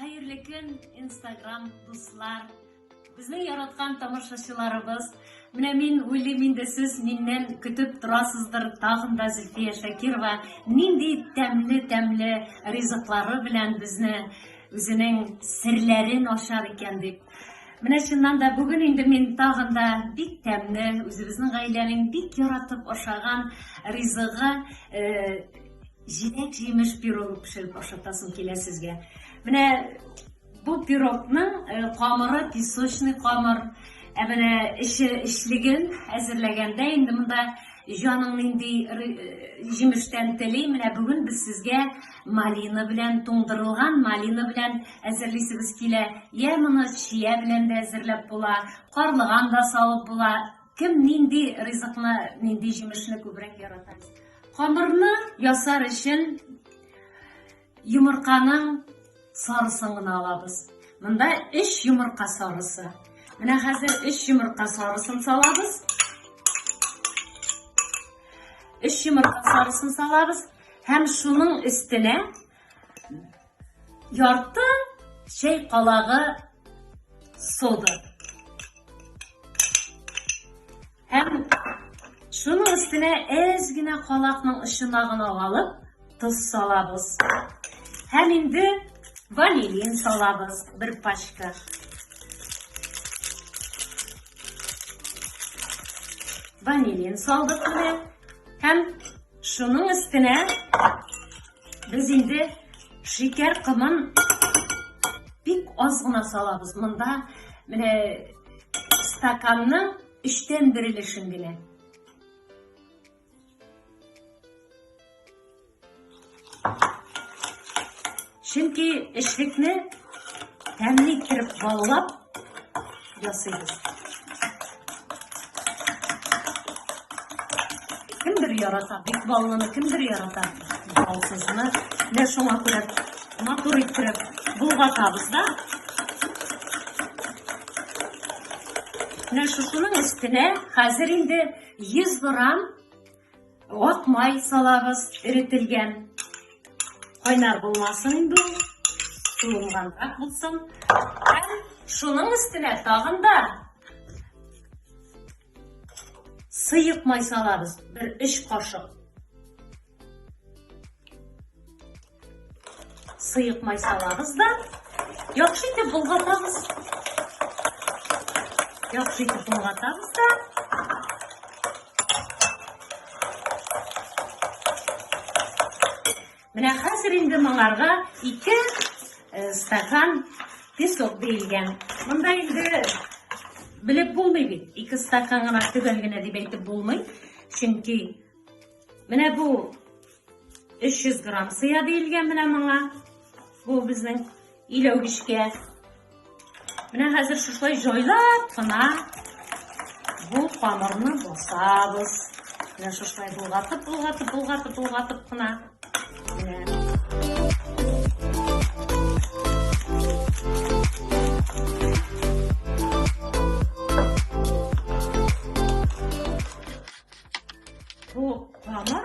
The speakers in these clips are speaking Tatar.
Хәерле көн, Инстаграм дуслар! Безнең яраткан тамашачыларыбыз. Менә мин уйлыйм инде сез миннән көтеп торасыздыр тагын да Зөлфия Шакирова нинди тәмле-тәмле ризыклары белән безне үзенең серләрен ачар икән дип. Менә чыннан да бүген инде мин тагын да бик тәмле, үзебезнең гаиләнең бик яратып ашаган ризыгы э, җиләк-җимеш пирогы пешереп ашатасым килә сезгә. Менә бу пирогның э, камыры песочный камыр. Ә менә эче эчлеген әзерләгәндә инде монда җаның нинди э, җимештән тели, менә бүген без сезгә малина белән туңдырылган малина белән әзерлисебез килә. Я моны чия белән дә әзерләп була, карлыган да салып була. Кем нинди ризыкны, нинди җимешне күбрәк ярата. Камырны ясар өчен йомырканың сарысын гына алабыз. Монда 3 йомырка сарысы. Менә хәзер 3 йомырка сарысын салабыз. 3 йомырка сарысын салабыз һәм шуның өстенә ярты чәй калагы сода. Һәм шуның өстенә әз генә калакның очына гына алып тоз салабыз. Һәм инде ванилин салабыз бер пачка. Ванилин салдык менә. Һәм шуның өстенә без инде шикәр комын бик аз гына салабыз. Монда менә стаканның өчтән бер өлешен генә. Чөнки эчлекне тәмле иттереп баллап ясыйбыз. Кемдер ярата бик баллыны, кемдер ярата балсызны. Менә шуңа күрә матур иттереп болгатабыз да. Менә шушының өстенә хәзер инде 100 грамм ак май салабыз, эретелгән. Кайнар булмасын инде ул, суынганрак булсын. Һәм шуның өстенә тагын да сыек май салабыз, бер 3 кашык. Сыек май салабыз да, яхшы итеп болгатабыз. Яхшы итеп болгатабыз да. Менә хәзер инде моңарга 2 э, стакан песок диелгән. Монда инде белеп булмый бит. 2 стакан гына төгәл генә дип әйтеп булмый. Чөнки менә бу 300 грамм сыя диелгән менә моңа. Бу безнең иләүгечкә. Менә хәзер шушылай җайлап кына бу камырны басабыз. Менә шушылай болгатып, болгатып, болгатып, болгатып кына. Менә. Бу камыр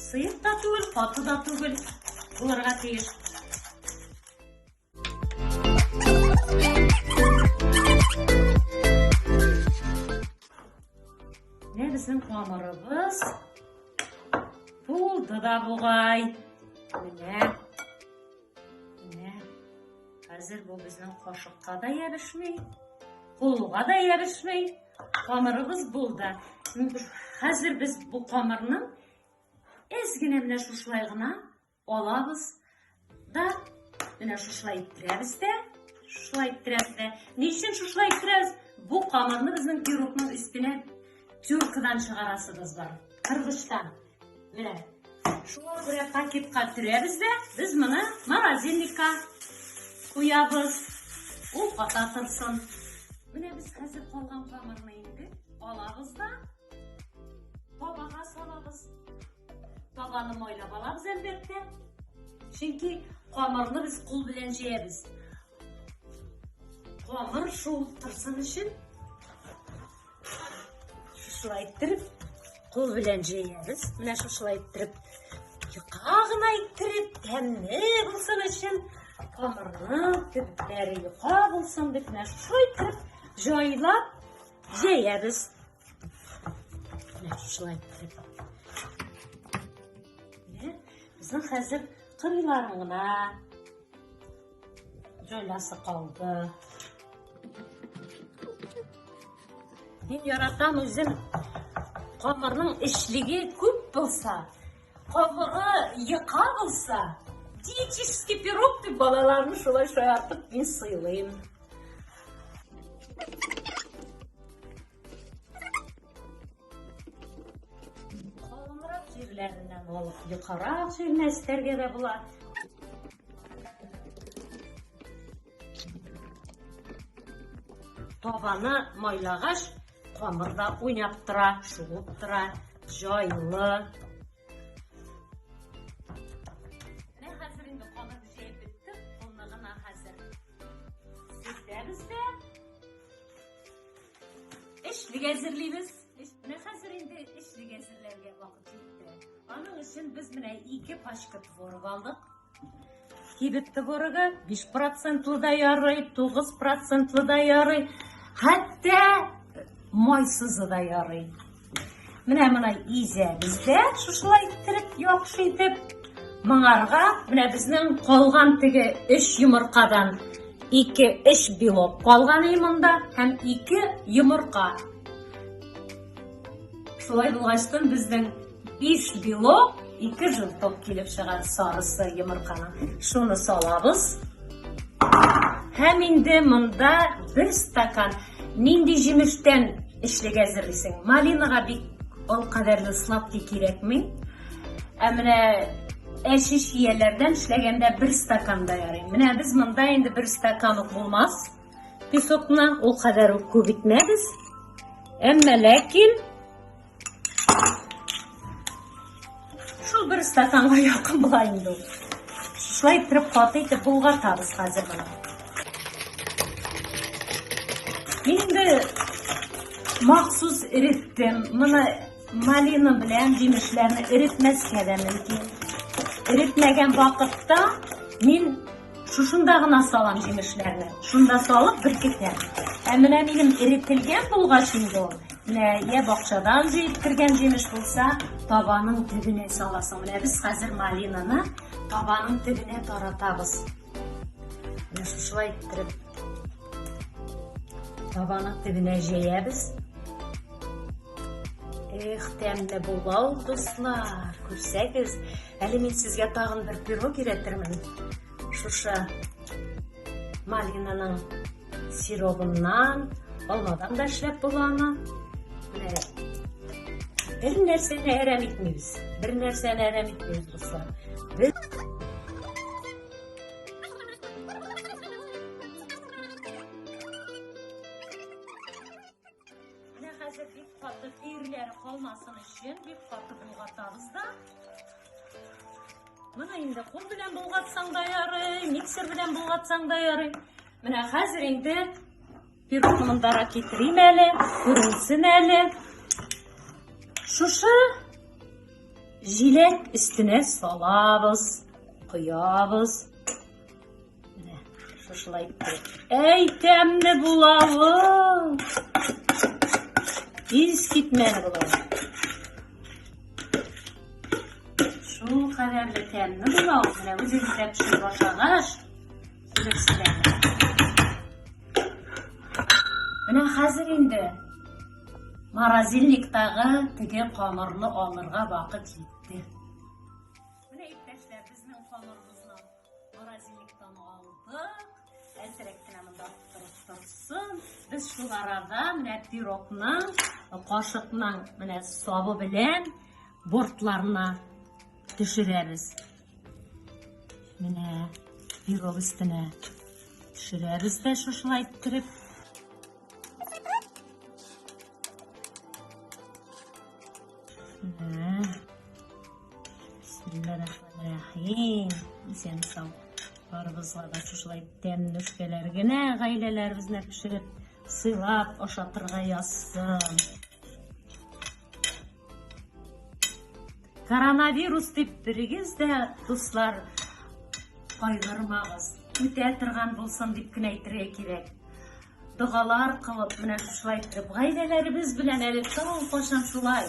сыек та түгел, каты да түгел булырга тиеш. Менә безнең камырыбыз булды да бугай. Менә. Менә. Хәзер бу безнең кашыкка да ябышмый, кулга да ябышмый. Камырыбыз булды. Хәзер без бу камырның әз генә менә шушылай гына алабыз да, менә шушылай иттерәбез дә, шушылай иттерәбез дә. Ни өчен шушылай иттерәбез? Бу камырны безнең пирогның өстенә тюркадан чыгарасыбыз бар. Кыргычтан. Менә. Шуңа күрә пакетка төрәбез дә, без моны морозильникка куябыз. Ул ката торсын. Менә без хәзер калган камырны инде алабыз да табага салабыз. Табаны майлап алабыз әлбәттә. Чөнки камырны без кул белән җәябез. Камыр шул торсын өчен шушылай иттереп кул белән җәябез. Менә шушылай иттереп. Йока гына иттереп, тәмле булсын өчен, камырның төпләре йока булсын дип, менә шулай иттереп җайлап җәябез. Менә шулай иттереп. Менә безнең хәзер кырыйларын гына җайласы калды. Мин яратам үзем камырның эчлеге күп булса, камыры йока булса, диетический пирог дип балаларны шулай шаяртып мин сыйлыйм. Калынрак җирләреннән алып йокарак җиренә өстәргә дә була. Табаны майлагач, камыр да уйнап тора, шуып тора, җайлы. Менә хәзер инде камыр җәеп беттек, кулны гына хәзер сүтәбез дә эчлек әзерлибез. Менә хәзер инде эчлек әзерләргә вакыт җитте. Аның өчен без менә ике пачка творог алдык. Кибет творогы 5 процентлы да ярый, 9 процентлы да ярый, хәтта майсызы да ярый. Менә моны изәбез дә, шушылай иттереп, яхшы итеп. Моңарга менә безнең калган теге 3 йомыркадан 2 3 белок калган и монда һәм 2 йомырка. Шулай булгачтын безнең 5 белок, 2 желток килеп чыга сарысы йомырканың. Шуны салабыз. Һәм инде монда бер стакан нинди җимештән эчлек әзерлисең? Малинага бик ул кадәрле сладкий кирәкми. Ә менә әче чияләрдән эшләгәндә бер стакан да ярый. Менә без монда инде бер стакан ук булмас. Песокны ул кадәр үк күп итмәбез. Әмма ләкин Шул бер стаканга якын була инде ул. Шулай иттереп каты итеп болгатабыз хәзер моны. Мин инде махсус эреттем. Моны малина белән җимешләрне эретмәскә дә мөмкин. Эретмәгән вакытта мин Шушында гына салам җимешләрне. Шунда салып беркетәм. Ә менә минем эретелгән булгач инде ул, менә я бакчадан җыеп кергән җимеш булса, табаның төбенә саласың. Менә без хәзер малинаны табаның төбенә таратабыз. Менә шушылай иттереп табаның төбенә җәябез. Эх, тәмле була ул, дуслар. Күрсәгез, әле мин сезгә тагын бер пирог өйрәтермен. Шушы малинаның сиробыннан, алмадан да эшләп була аны. Менә бер нәрсәне әрәм итмибез. Бер нәрсәне әрәм итмибез, дуслар. Без Менә хәзер бик каты төерләре калмасын өчен бик каты болгатабыз да. Моны инде кул белән болгатсаң да ярый, миксер белән болгатсаң да ярый. Менә хәзер инде пирогны мондарак китерим әле, күренсен әле. Шушы җиләк өстенә салабыз, коябыз. Менә шушылай итеп. Әй, тәмле була ул! Ис китмәле була. Шул кадәрле тәмле була ул. Менә үзегез дә пешереп ашагач, белерсезләр. Менә хәзер инде морозильниктагы теге камырны алырга вакыт җитте. Менә иптәшләр, безнең камырыбызны Морозильниктан алдык. Әзрәк кенә монда торып торсын. Без шул арада менә пирогның, кашыкның менә сабы белән бортларына төшерәбез. Менә пирог өстенә төшерәбез дә шушылай иттереп. Бисмиллахиррахманиррахим. Исән сау. Барыбызга да шушылай тәмле үскәләр генә гаиләләребезне пешереп, сыйлап ашатырга язсын. Коронавирус дип берегез дә, дуслар, кайгырмагыз. Үтә торган булсын дип кенә әйтергә кирәк. Догалар кылып, менә шушылай итеп, гаиләләребез белән әле тагын кайчан шулай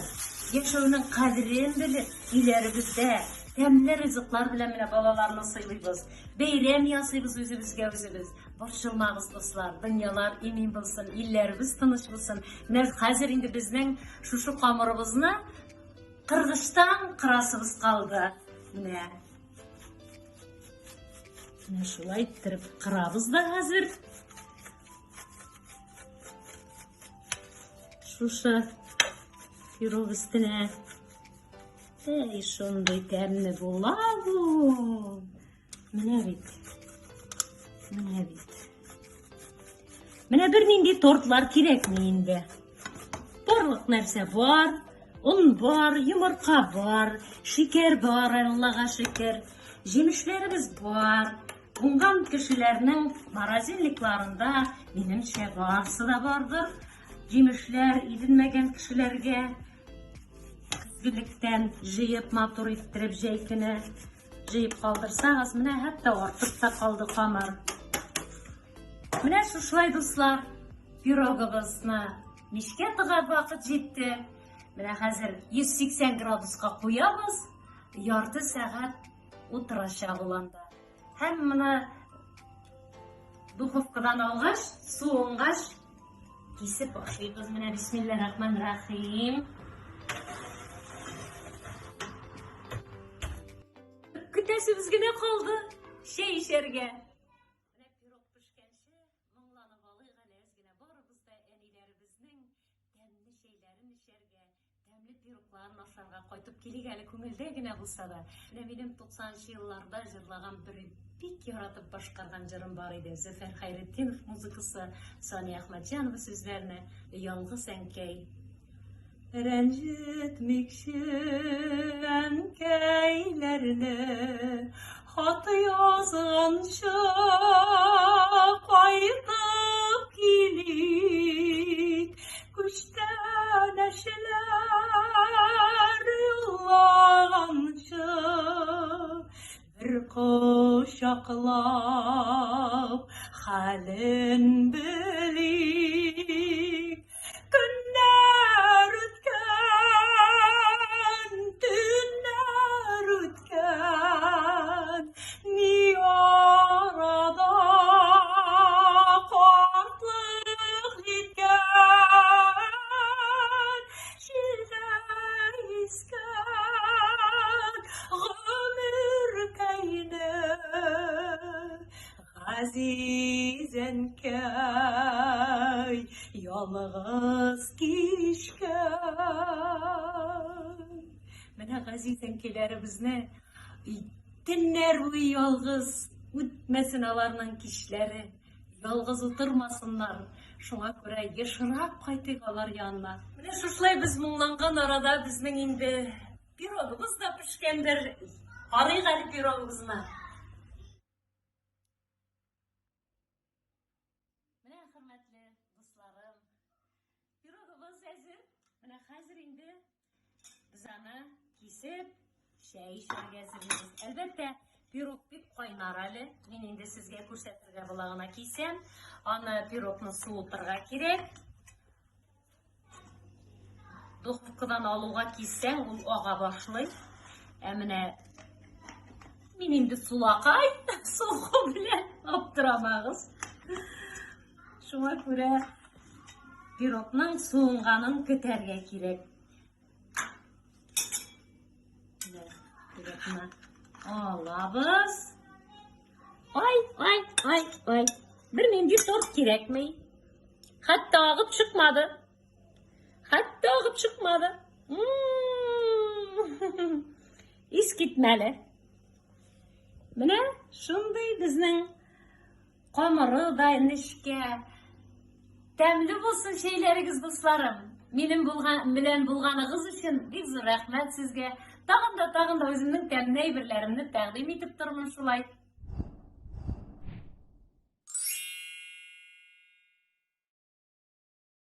яшәүнең кадерен белеп, өйләребездә тәмле ризыклар белән менә балаларны сыйлыйбыз. Бәйрәм ясыйбыз үзебезгә үзебез. Борчылмагыз, дуслар, дөньялар имин булсын, илләребез тыныч булсын. Менә хәзер инде безнең шушы камырыбызны кыргычтан кырасыбыз калды. Менә. Менә шулай иттереп кырабыз да хәзер. Шушы пирог өстенә. Әй, шундый тәмле була бу. Менә бит. Менә бит. Менә бернинди тортлар кирәкми инде. Барлык нәрсә бар. Он бар, йомырка бар, шикәр бар, Аллага шөкер. Җимешләребез бар. Уңган кешеләрнең морозильникларында, минемчә, барсы да бардыр. Җимешләр иденмәгән кешеләргә көзгелектән җыеп, матур иттереп җәй көне җыеп калдырсагыз, менә хәтта артып та калды камыр. Менә шушылай, дуслар, пирогыбызны мичкә тыгар вакыт җитте. Менә хәзер 180 градуска куябыз, ярты сәгать утырачак ул анда. Һәм моны духовкадан алгач, суынгач, кисеп ашыйбыз. Менә бисмилла рахман рахим. Көтәсебез генә калды чәй эчәргә. Менә пирог пешкәнче моңланып алыйк әле әз генә барыбыз да әниләребезнең тәмле чәйләрен эчәргә, тәмле пирогларын ашарга кайтып килик әле күңелдә генә булса да. Менә минем 90 елларда җырлаган бер бик яратып башкарган җырым бар иде. Зөфәр Хәйретдинов музыкасы, Сания Әхмәтҗанова сүзләренә Ялгыз әнкәй. Рәнҗетмикче әнкәйләрне хат язганчы кайтып килик, күчтәнәчләр юллаганчы бер кочаклап хәлен белик. Көннәр үткән, төннәр үткән, ни арада картлык җиткән, җилләр искән гомеркәйне. Газиз әнкәй, ялгыз кичкәй. Менә газиз әнкәйләребезне төннәр буе ялгыз үтмәсен аларның кичләре, ялгыз утырмасыннар. Шуңа күрә ешрак кайтыйк алар янына. Менә шушылай без моңланган арада безнең инде пирогыбыз да пешкәндер. Карыйк әле пирогыбызны. Менә хөрмәтле дусларым, пирогыбыз әзер. Менә хәзер инде без аны кисеп, чәй эчәргә әзерлибез. Әлбәттә, пирог бик кайнар әле. Мин инде сезгә күрсәтергә була гына кисәм. Аны пирогны суытырга кирәк. Духовкадан алуга киссәң, ул ага башлый. Ә менә мин инде сулакай, сулку белән аптырамагыз. Шуңа күрә пирогның суынганын көтәргә кирәк. Пирогны алабыз. Ай, ай, ай, ай. Бер нинди торт кирәкми. Хәтта агып чыкмады. Хәтта агып чыкмады. Ис китмәле. Менә шундый безнең камыры да нечкә. Тәмле булсын чәйләрегез, дусларым. Минем булган белән булганыгыз өчен бик зур рәхмәт сезгә. Тагын да тагын да үземнең тәмле әйберләремне тәкъдим итеп тормын шулай.